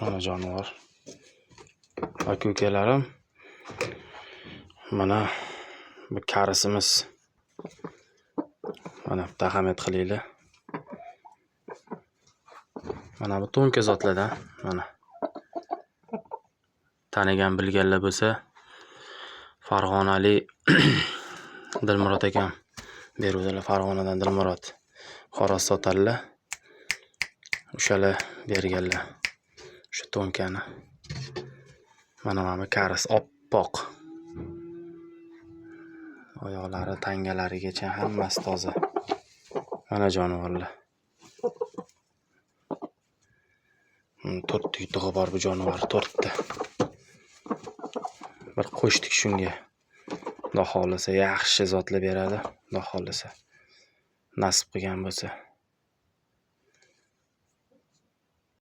Mana jonivor. Aka ukalarim, mana bu karisimiz. Mana bitta ahamiyat qilinglar. Mana bu to'nka zotlardan, mana. Tanigan bilganlar bo'lsa, Farg'onalik Dilmurod akam beruvdilar. Farg'onadan Dilmurod xo'roz sotadilar. O'shalar berganlar shu to'nkani. Mana bu karis oppoq. Oyoqlari tangalarigacha hammasi toza. Mana jonivorlar. To'rtta yutug'i bor bu jonivor, to'rtta. Bir qo'shdik shunga. Xudo xohlasa yaxshi zotlar beradi, Xudo xohlasa. Nasib qilgan bo'lsa.